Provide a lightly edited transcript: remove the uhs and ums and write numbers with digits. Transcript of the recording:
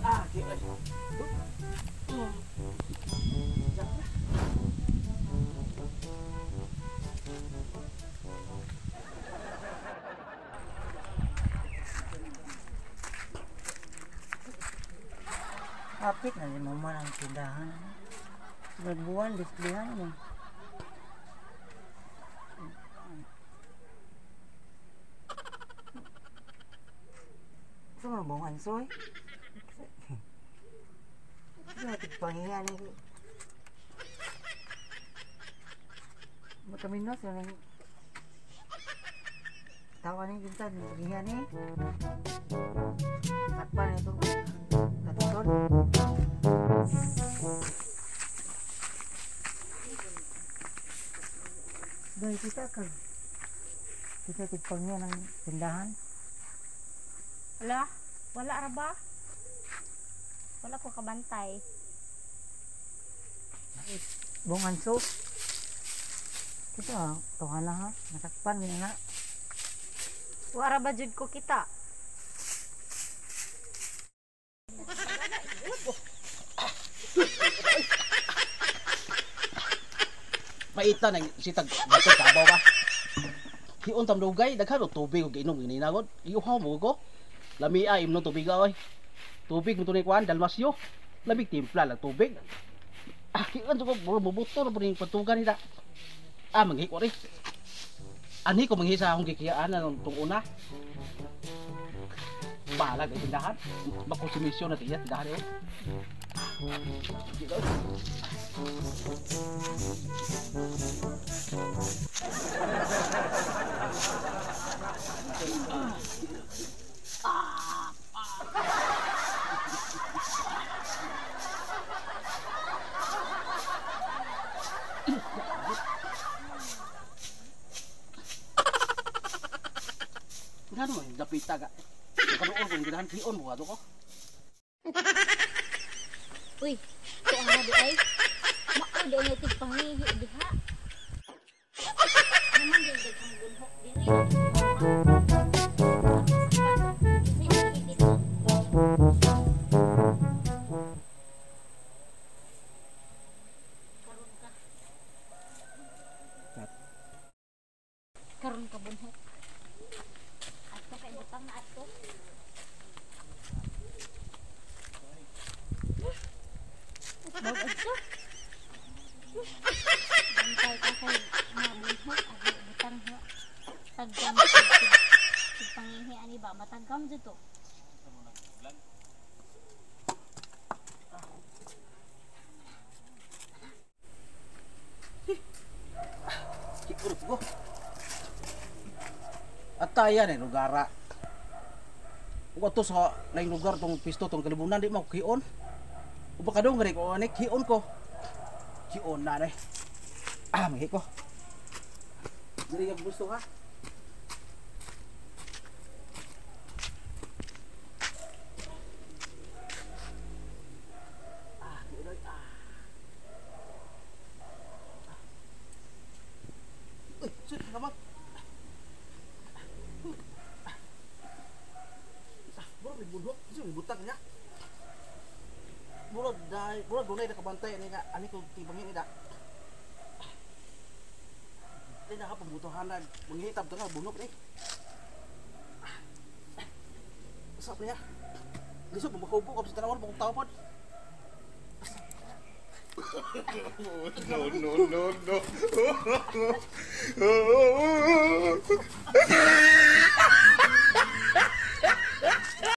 Ah, di ay. Apit na ni mama ang tindahan. Nagbuwan, displihan mo. Sa mga buong ansoy? Sa tigpangihan ni. Makaminos yun ang tawa ni kinsa ni pangihan ni. Sakpan ito. Katukod. Dahil kita ka. Kita tigpangihan ng tindahan. Wala? Wala ra ba? Wala ko kabantay. Buong anso. Kita, tuhan lang ha. Nasakpan, ganyan na. Wala ba jud ko kita? Paita nang sitag bato kabaw ba. Hiun tam dugay daghan og tubig og inom gininagod. Iuhaw mo ko. Lamia imno tubig oy. Tubig mo tunay kuan Dalmasyo. Lamig timpla lang tubig. Ah, kiun ko mubuto na ning patugan nila. Ah, manghi ko ri. Ani ko manghi sa akong gikiyaan na tung una. Balag ang tindahan. Makonsumisyon na tiya tindahan eh. Sige, Ngano man dapita ka. Karoon ko tindahan hion mo ato ko. Uy, tuang na di ay. Mao di ay tigpangihi diha. Naman din daghang gunhok diri. Karon ka. Karon ka bunhok. Ato kay butang na ato. Bag ato. Bantay ka kay mabunhok abi butang ho. Tagam pangihi ani ba matagam jud to. Kikurot ko. Atayan eh lugara. Ug ato sa laing lugar tong pisto tong kalibunan di mo kion. Ug baka dong gani ko ani kion ko. Kion na ni. Ah, manghi ko. Diri ka gusto ha. Ah, kion oy. Ah. Uy, sud ka. Murag may bunhok, kasi may butang niya. Murag dahil, murag dunay nakabantay ani nga, ani ko tibangin ni da. Di na ka pambutuhan na, manghitab ta nga bunhok ni. Usap niya. Lisod mo makaupo ka sa tanawan mo kung tao pod. No, no, no, no.